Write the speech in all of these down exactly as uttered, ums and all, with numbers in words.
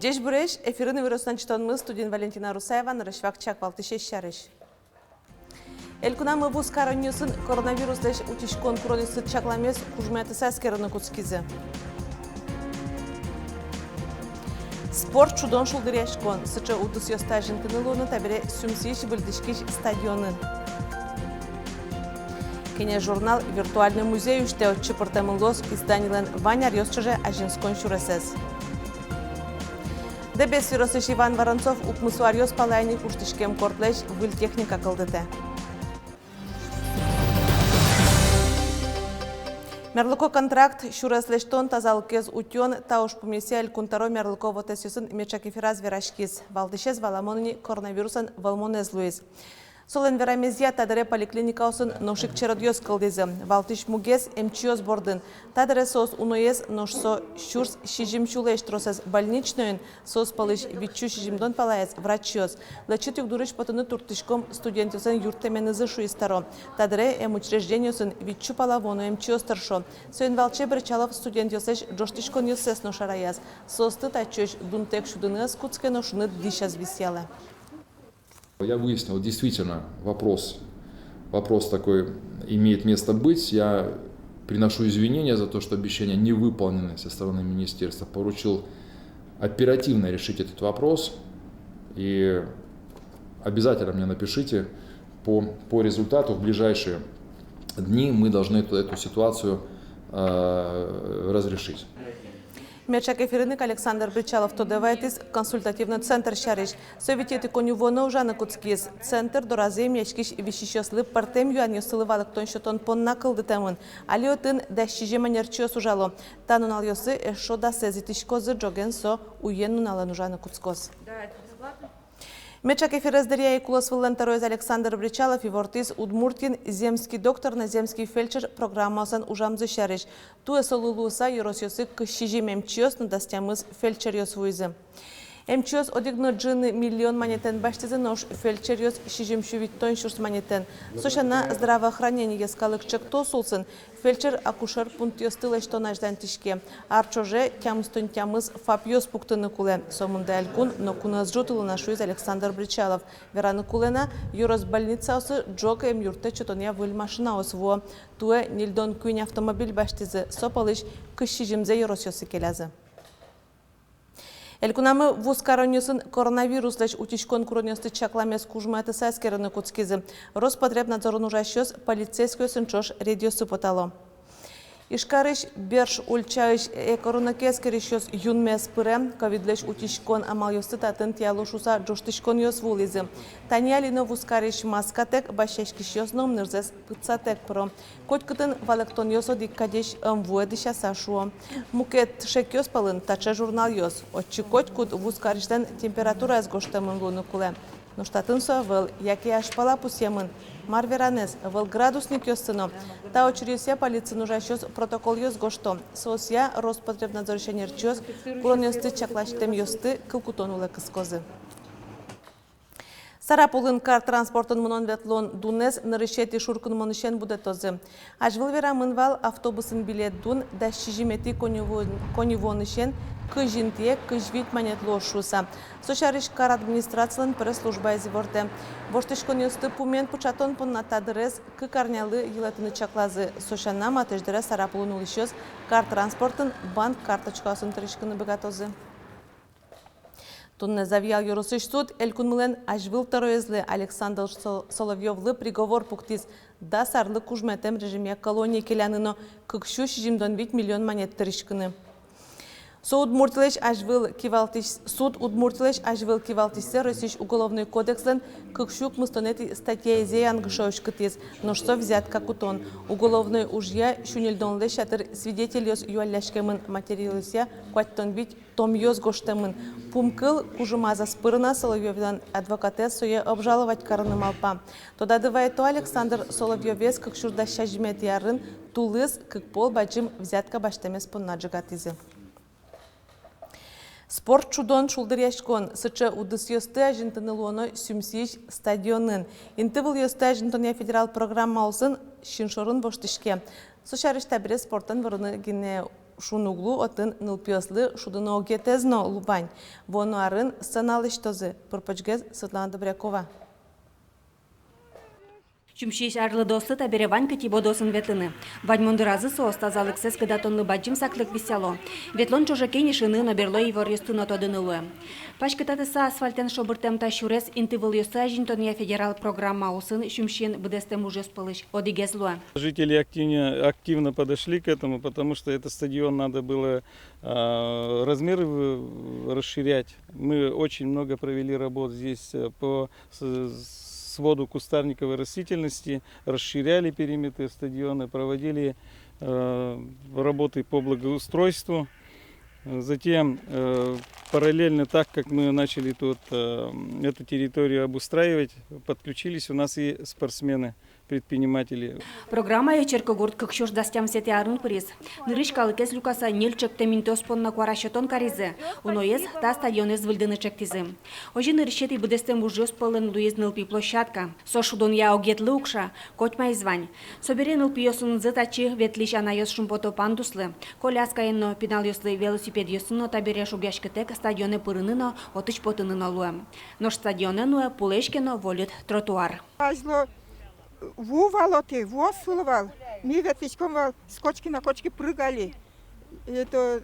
Ӟечбуресь! Эфирын «Иворъёс» но чтонмы, студиын Валентина Русаева. Нырысь вакчияк валтӥсез сярысь. Элькунамы вузкаронъёсын коронавируслэсь утиськон куронъёсты чакламез кужмоятыса эскерыны кутскизы. Спорт, шудон, шулдыръяськон — сыӵе удысъёсты азинтыны луоно табере Сюмсиысь выльдӥськись стадионын. «Кенеш» журнал виртуальной музей усьтэ. Отчы пыртэмын луоз изданилэн вань аръёс ӵоже азинскон сюресэз. Дэбес ёросысь Иван Воронцов укмысо аръёс пала ини куштӥськем кортлэсь выль техника кылдытэ. Мерлыко контракт, сюрес лэсьтон, тазалыкез утён — та ужпумъёсъя Элькун тӧро мерлыко вотэсъёсын меӵак эфираз вераськиз. Валтӥсез, валамон ини, коронавируслэн вӧлмонэз луиз. Солэн верамезъя, та дыре поликлиникаосын нош ик чередъёс кылдӥзы. Валтӥсь мугез эмчиос бордын. Та дыре соос уноез, нош со сюрс сизьым сюлэсь тросэз больничнойын, соос пӧлысь витьсю сизьымдон палаез — врачъёс. Лэчыт югдурысь потыны турттӥськом студентъёслэн юрттэменызы, шуиз тӧро. Та дыре эмучреждениосын витьсю пала вуоно эмчиос тыршо. Соин валче Бречалов студентъёслэсь ӝожтӥськонъёссэс но шараяз. Соосты татчыозь дунтэк сюдыны ӧз кутске но шуныт дӥсяз висъялэ. Я выяснил, действительно, вопрос, вопрос такой имеет место быть. Я приношу извинения за то, что обещания не выполнены со стороны министерства. Поручил оперативно решить этот вопрос. И обязательно мне напишите по, по результату. В ближайшие дни мы должны эту, эту ситуацию, э, разрешить. Меӵак эфирын ик Александр Бречалов тодэ вайытӥз консультативной центр сярысь. Со витетӥ коньывуонэ ужаны кутскиз. Центр доразы эмъяськись висисьёслы пӧртэм юанъёссылы валэктон сётон понна кылдытэмын. Али отын дас сизьым ӧнерчиос ужало. Та нуналъёсы эшшо дасэз итӥськозы, ӝоген со уен нуналэн ужаны кутскоз. Меӵак эфирез дыръя ик улосвыллэн тӧроез Александр Бречалов ивортӥз Удмуртиын «Земский доктор» но «Земский фельдшер» программаослэн ужамзы сярысь. Туэ солы луыса ёросъёсы кызь сизьым эмчиос но дас тямыс фельдшеръёс вуизы. Эмчиос одӥг но ӝыны миллион манетэн басьтӥзы, нош фельдшеръёс — сизьымсю витьтон сюрс манетэн. Со сяна, «Здравоохранение» йӧскалык чектос улсын фельдшер-акушер пунктъёсты лэсьтон азьланьтӥське. Ар ӵоже тямыстон тямыс ФАПъёс пуктыны кулэ. Со мында элькун ноку но ӧз ӝутылы на, шуиз Александр Бречалов. Вераны кулэ на, ёрос больницаосы ӝог эмъюрттэт сётонъя выль машинаос вуо. Туэ ньыльдон куинь автомобиль басьтӥзы, со пӧлысь кызь сизьымзэ ёросъёсы келязы. Элькунамы вузкаронъёсын коронавируслэсь утиськон куронъёсты чакламез кужмоятыса эскерыны кутскизы. Роспотребнадзорын ужасьёс полицейскойёсын ӵош рейдъёсы потало. Ижкарысь Берш ульчаысь экоронэке эскерисьёс юнме ӧз пыре. Ковидлэсь утиськон амалъёсты татын тӥяло шуыса ӝожтӥськонъёс вуылӥзы. Тани али но вузкарись маскатэк, басьяськисьёс но ымнырзэс пытсатэк пыро. Котькытын валэктонъёс одӥг кадесь ӧм вуэ дӥсяса, шуо. Мукет шекъёс пӧлын таӵе журналъёс. Отчы котькуд вузкарисьлэн температураез гожтэмын луыны кулэ. Нош татын со ӧвӧл, яке азьпала пусъемын. Мар веранэз, ӧвӧл градусникъёсты но. Та учыръёсъя полициын ужасьёс протоколъёс гожто. Соосъя Роспотребнадзорысь ӧнерчиос куронъёсты чакласьтэмъёсты кылкутон улэ кыскозы. Сарапулын кар транспортын мынон-ветлон дунэз нырысетӥ шуркынмонысен будэтозы. Азьвыл верамын вал, автобусын билет дун дас сизьыметӥ коньывуон-, коньывуонысен кызь интые кызь вить манет луоз шуыса. Со сярысь кар администрацилэн пресс-службаез ивортэ. Воштӥськонъёсты пумен пыӵатон понна та дырез кык арнялы йылэтыны чаклазы. Со сяна, матысь дыре Сарапулын улӥсьёс кар транспортын банк карточкаосын тыриськыны быгатозы. Туннэ Завьял ёросысь суд элькунмылэн азьвыл тӧроезлы Александр Сол-, Соловьёвлы приговор пуктӥз дас арлы кужмоятэм режимъя колоние келяны но кык сю сизьымдон вить миллион манет тыриськыны. Со Удмуртилэсь азьвыл кивалтӥсь-, суд Удмуртилэсь азьвыл кивалтӥсьсэ Россиысь Уголовной кодекслэн кык сю укмыстонэтӥ статьяезъя янгыше уськытӥз, нош со взятка кутон. Уголовной ужъя сю ньыльдонлэсь ятыр свидетельёс юалляськемын, материалъёсъя куатьтон вить томъёс гожтэмын. Пумкыл: кужымаз ӧз пыры на, Соловьёвлэн адвокатэз сое обжаловать карыны малпа. Тодады вайто, Александр Соловьёвез кык сюрс дас сизьыметӥ арын тулыс кык пол бадӟым взятка басьтэмез понна ӝегатӥзы. Спорт, шудон, шулдыръяськон — сыӵе удысъёсты азинтыны луоно Сюмсиысь стадионын. Интывылъёсты азинтонъя федерал программа улсын син шорын воштӥське. Со сярысь табере спортэн вырыны гинэ Шуныт уг лу, отын нылпиослы шудыны огетэз но луэ вань. Вуоно арын сцена лэсьтозы. Пыр-почгес Светлана Добрякова. Сюмсиысь арлыдоослы табере вань кытӥ бодыосын ветлыны. Ваньмон дыразы соос тазалыксэс кыдатонлы бадӟым саклык висъяло. Ветлон ӵоже кенешыны но, берло иворъёсты но тодыны луэ. Паськытатыса асфальтэн шобыртэм та сюрес интывылъёсты азинтонъя федерал программаосын Сюмсиын быдэстэм ужъёс пӧлысь одӥгез луэ. Жители активно, активно подошли к этому, потому что этот стадион надо было, а, размеры в-, расширять. Мы очень много провели работ здесь, э, по с-, своду кустарниковой растительности, расширяли периметр стадиона, проводили, э, работы по благоустройству. Затем, э, параллельно, так как мы начали тут, э, эту территорию обустраивать, подключились у нас и спортсмены, предприниматели. Программае Черкогурт кык сюрс дас тямысэтӥ арын пыриз. Нырысь калыкез люкаса ньыль чектэм интыос понна куара сётон каризы. Уноез та стадионэз выльдыны чектӥзы. Озьы нырысетӥ быдэстэм ужъёс пӧлын луиз нылпи площадка. Со шудонъя огетлы укша, котьмаез вань. Собере нылпиосынызы татчы ветлӥсь анайёс шумпото пандуслы, коляскаен но, пиналъёслы велосипедъёсын но табере шугъяськытэк стадионэ пырыны но, отысь потыны но луэ. Нош стадионэ нуэ пулэсь ке но вольыт тротуар. Азьло ву вал отӥ, вуос сыло вал. Ми ветлӥськом вал, с кочки на кочки прыгали. Это,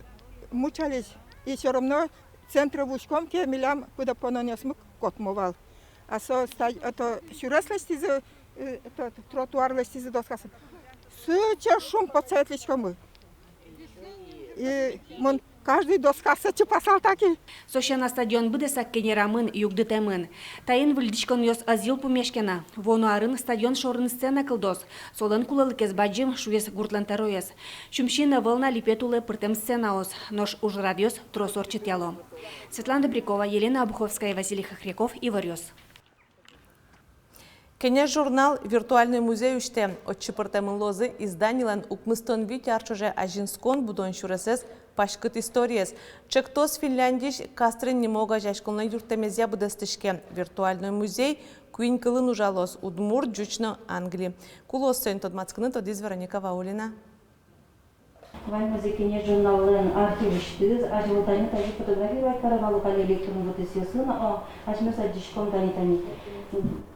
мучались. И всё равно центре вуиськом ке, милям пыдо пононъёсмы котмо вал. А со ста-, это, сюрес лэсьтӥзы, э, это, тротуар лэсьтӥзы доскаосын. Сыӵе шумпотыса ветлӥськомы. И мон каждый доскаоссэ чипасал таки. Со сяна стадион быдэсак кенерамын, югдытэмын. Таин выльдӥськонъёс ӧз йылпумъяське на. Вуоно арын стадион шорын сцена кылдоз. Солэн кулэлыкез бадӟым, шуиз гуртлэн тӧроез. Сюмсиын ӧвӧл на липет улэ пыртэм сценаос, нош ужрадъёс трос ортчытъяло. Светлана Добрякова, Елена Обуховская, Василий Хохряков, «Иворъёс». «Кенеш» журнал виртуальной музей усьтэ. Отчы пыртэмын луозы изданилэн укмыстон вить ар ӵоже азинскон, будон сюресэз, паськыт историез. Чектос Финляндиысь Кастрен нимо огазеяськонлэн юрттэмезъя быдэстӥське. Виртуальной музей куинь кылын ужалоз: удмурт, ӟуч но англи. Ку луоз соин тодматскыны, тодӥз Вероника Ваулина. Вань музей «Кенеш» журналлэн архивысьтыз. Азьвыл тани тазьы фотография вать каро вал ук, али электрон вотэсъёсын, о, асьмеос адӟиськом тани, тани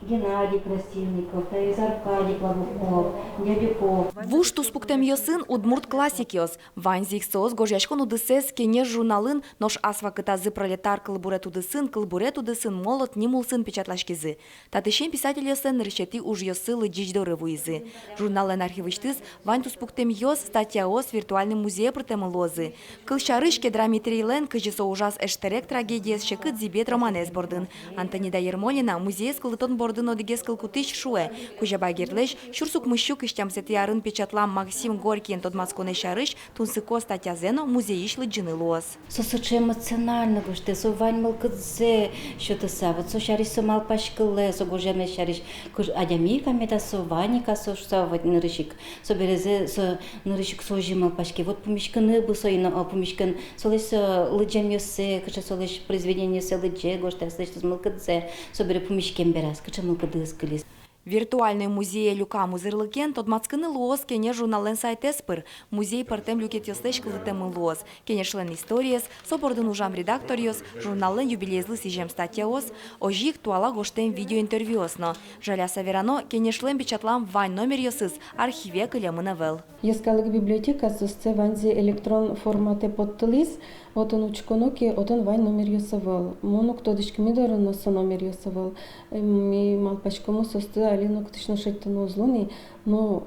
Геннадий Красильников, таиз Аркадий Клабуков, Дядюков. Вуж туспуктэмъёсын удмурт классикъёс. Ваньзы ик соос гожъяськон удысэз «Кенеш» журналын, нош ас вакытазы пролетар кылбурет удысын, кылбурет удысын, «Молот» ним улсын печатласькизы. Татысен писательёслэн нырысетӥ ужъёссы лыдӟись доры вуизы. Журналлэн архивысьтыз вань туспуктэмъёс, статьяос виртуальной музее пыртэмын луозы. Кылсярысь, Кедра Митрейлэн «Кызьы со ужаз эштэрег трагедиез» секыт зӥбет романэз бордын. Антонида Ермолина музеез кылдытон бордын одӥгез кыл кутӥсь шуэ: Кузебай Гердлэсь сюрс укмыссю кызь тямысэтӥ арын печатлам Максим Горькийен тодматсконэз сярысь тунсыко статьязэ но музейысь лыдӟыны луоз. Со сыӵе эмоционально гожтэ, со вань мылкыдзэ сётыса. Вот со сярысь со малпаськылэ, со гожъямез сярысь. Кыӵе адями ик-а меда со, вань ик-а со, шуса, вот нырысь ик. Собере со нырысь ик со озьы малпаське: вот пумиськыны бы соин, о, пумиськыны. Солэсь со лыдӟемъёссэ, кыӵе солэсь произведениоссэ лыдӟе, гожтэ, солэсь мылкыдзэ. Собере пумиськем бераз кыӵе мылкыдыз кылиз. Виртуальной музее люкам узырлыкен тодматскыны луоз «Кенеш» журналлэн сайтэз пыр. Музей пӧртэм люкетъёслэсь кылдытэмын луоз: «Кенешлэн» историез, со бордын ужам редакторъёс, журналлэн юбилеезлы сӥзем статьяос, озьы ик туала гожтэм видеоинтервьюос но. Жаляса верано, «Кенешлэн» печатлам вань номеръёсыз архиве кылемын ӧвӧл. Йӧскалык библиотекаысь соосты ваньзэ электрон форматэ поттылӥз. Отын учконо ке, отын вань номеръёс ӧвӧл. Мон уг тодӥськы, ми доры но со номеръёс ӧвӧл. Ми малпаськомы, соосты али нокытысь но шедьтыны уз луы ни. Но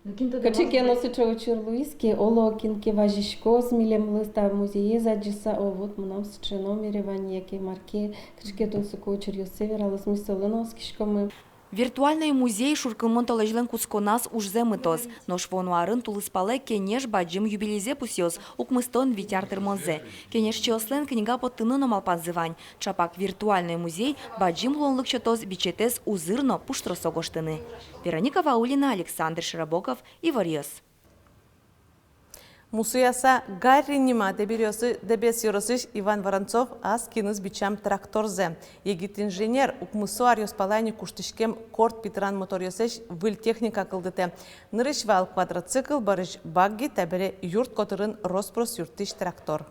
кыӵе ке но сыӵе учыр луиз ке, оло кин ке вазиськоз милемлы та музеез адӟыса: о, вот мынам сыӵе номере вань, яке мар ке, кыӵе ке тунсыко учыръёссэ вералоз, ми солы но оскиськомы. Виртуальной музей шуркынмон толэзьлэн кутсконаз ужзэ мытоз. Нош вуоно арын тулыспалэ «Кенеш» бадӟым юбилейзэ пусъёз, укмыстон вить ар тырмонзэ. «Кенешчиослэн» книга поттыны но малпанзы вань. Ӵапак виртуальной музей бадӟым луонлык сётоз бичетэз узыр но пуштросо гожтыны. Вероника Ваулина, Александр Широбоков, «Иворъёс». Мусояса Гарри нима Дэбес ёросысь Иван Воронцов ас киныз бичам тракторзэ. Егит инженер укмысо аръёс пала ини куштӥськем корт питран моторъёсысь выль техника кылдытэ. Нырысь вал квадроцикл, бӧрысь багги, табере юрт котырын рос-прос юрттӥсь трактор.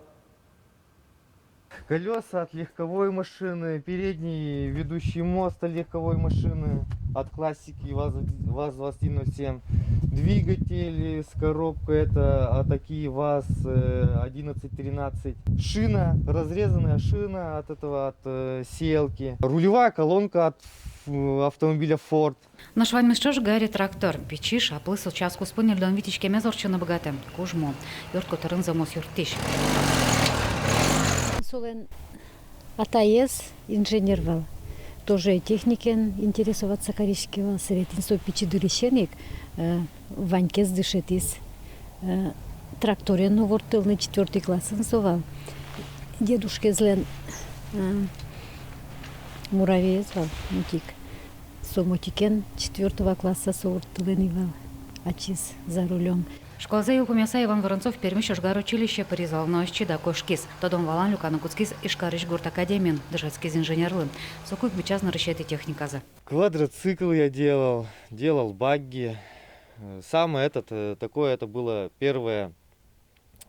Колёса от легковой машины, передний ведущий мост от легковой машины, от классики ВАЗ, ВАЗ двадцать один ноль семь. Двигатели с коробкой, это атаки ВАЗ, э, одиннадцать тринадцать. Шина, разрезанная шина от этого, от, э, сеялки. Рулевая колонка от, э, автомобиля Ford. Нош ваньмыз ӵош Гарри трактор. Пичи, шаплы, со час куспын ньыльдон вить иськемез ортчыны быгатэ. Кужмо. Юрт котырын зэмос юрттӥсь. Солэн атаез инженер вал. Тоже техникен интересоваться кариське вал. Собере тӥни со пичи дырысен ик, э, ванькез дышетӥз. Э, тракторен но ворттылыны, четвёртый классын со вал. Дедушкезлэн, э, муравеез вал, мутик. Со мутикен четвёртого класса со ворттылэ ни вал, ачиз за рулём. Школазэ йылпумъяса, Иван Воронцов Пермысь ожгар училище пыриз вал, но озьы чида кошкиз. Тодон-валан люканы кутскиз Ижкарысь гурт академиын, дышетскиз инженерлы. Соку ик бичаз нырысетӥ техниказэ. Квадроцикл я делал, делал багги. Э, самое этот, э, такое, это было первое.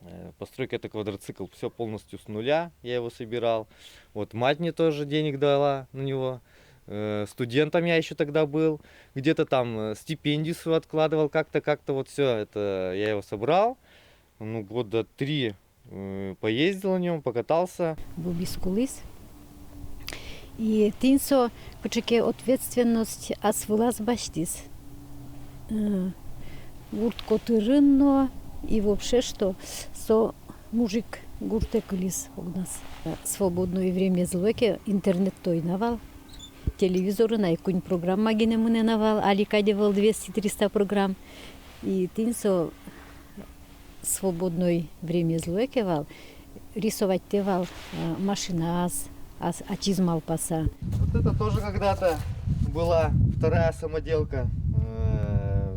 Э, постройка это квадроцикл, всё полностью с нуля я его собирал. Вот мать мне тоже денег дала на него. Э, студентом я ещё тогда был. Где-то там, э, стипендию свою откладывал, как-то, как-то вот всё это я его собрал. Ну, года три, э, поездил на нём, покатался. Ву вискулӥз. И тӥни со кыӵе ке ответственность ас вылаз басьтӥз. Э, гурт котырын но, и вообще, что со мужик гуртэ кылиз огназ. Э, свободное времяез луэ ке, интернет-то ӧй на вал. Телевизорын ай куинь программа гинэ мынэ на вал, али кадь ӧвӧл двести-триста программ. И тӥни со свободной времяез луэ ке вал, рисоватьтэ вал, э, машинаос, ас-, ачиз малпаса. Вот это тоже когда-то была вторая самоделка. Э,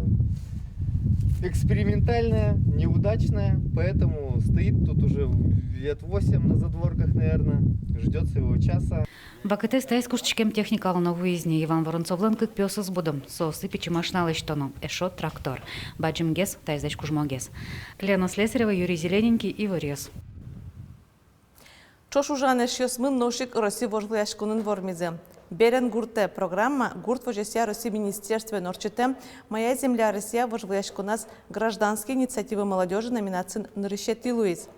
экспериментальная, неудачная, поэтому стоит тут уже лет восемь на задворках, наверное, ждёт своего часа. Вакытэз таиз куштӥськем техникалы но вуиз ни. Иван Воронцовлэн кык пиосыз будо. Соослы пичи машина лэсьтоно, эшшо трактор. Бадӟымгес, таизлэсь кужмогес. Лена Слесарева, Юрий Зелененький, «Иворъёс». Ӵош ужан эшъёсмы нош ик Росси вожвылъяськонын вормизы. «Берен гуртэ» программа гурт возёсъя Росси министерствоен ортчытэм «Моя земля, Россия» вожвылъяськоназ «Гражданские инициативы молодёжи» номинациын нырысетӥ луиз.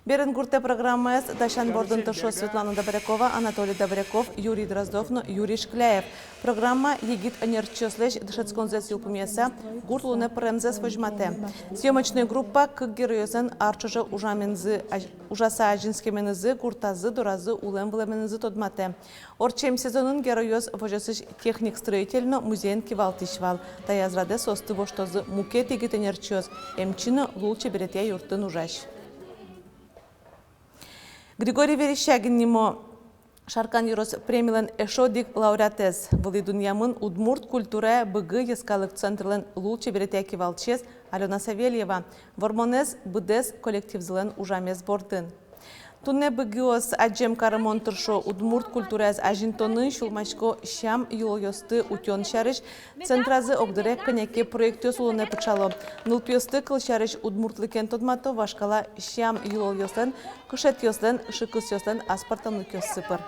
«Берен гуртэ» программаез дасян бордын тыршо Светлана Добрякова, Анатолий Добряков, Юрий Дроздов но Юрий Шкляев. Программа егит ӧнерчиослэсь дышетсконзэс йылпумъяса, гурт улонэ пыремзэс возьматэ. Съёмочной группа кык геройёслэн ар ӵоже ужаменызы, аж-, ужаса азинскеменызы, гуртазы, доразы улэм-вылэменызы тодматэ. Ортчем сезонын геройёс возёсысь техник-строитель но музейын кивалтӥсь вал. Таяз радэ соосты воштозы мукет егит ӧнерчиос, эмчи но лулчеберетъя юртын ужась. Григорий Верещагин нимо Шаркан ёрос премилэн эшшо одӥг лауреатэз вылӥ дунъямын удмурт культурая «Быги» йӧскалык центрлэн лулчеберетъя кивалтӥсез Алёна Савельева. Вормонэз быдэс коллективзылэн ужамез бордын. Туннэ быгиос адӟем карымон тыршо. Удмурт культураез азинтонын сюлмасько сям-йылолъёсты утён сярысь. Центразы огдыре кӧня ке проектъёс улонэ пыӵало. Нылпиосты, кылсярысь, удмуртлыкен тодмато вашкала сям-йылолъёслэн, кышетъёслэн, шыкысъёслэн аспӧртэмлыкъёссы пыр.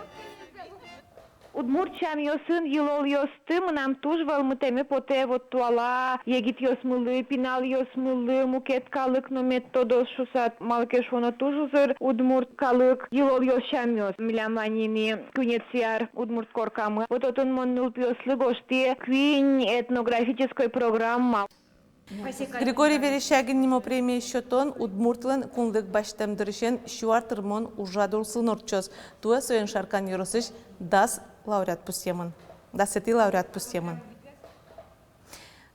Удмурт сямъёсын йылолъёсты мынам туж вӧлмытэме потэ, вот туала егитъёсмылы, пиналъёсмылы, мукет калык но мед тодоз шуса, малы ке шуоно туж узыр удмурт калык йылолъёс, сямъёс. Милям вань ини куинетӥ ар удмурт коркамы. Вот отын мон нылпиослы гожтӥ куинь этнографической программа. Григорий Верещагин нимо премия сётон удмуртлэн кунлык басьтэм дырысен сю ар тырмон ужрад улсын ортчоз. Туэ соин Шаркан ёросысь дас лауреат пусъемын. Дасэтӥ лауреат пусъемын.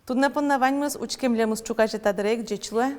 Туннэ понна ваньмыз. Учке милемыз ӵуказе та дыре ик. Ӟеч луэ.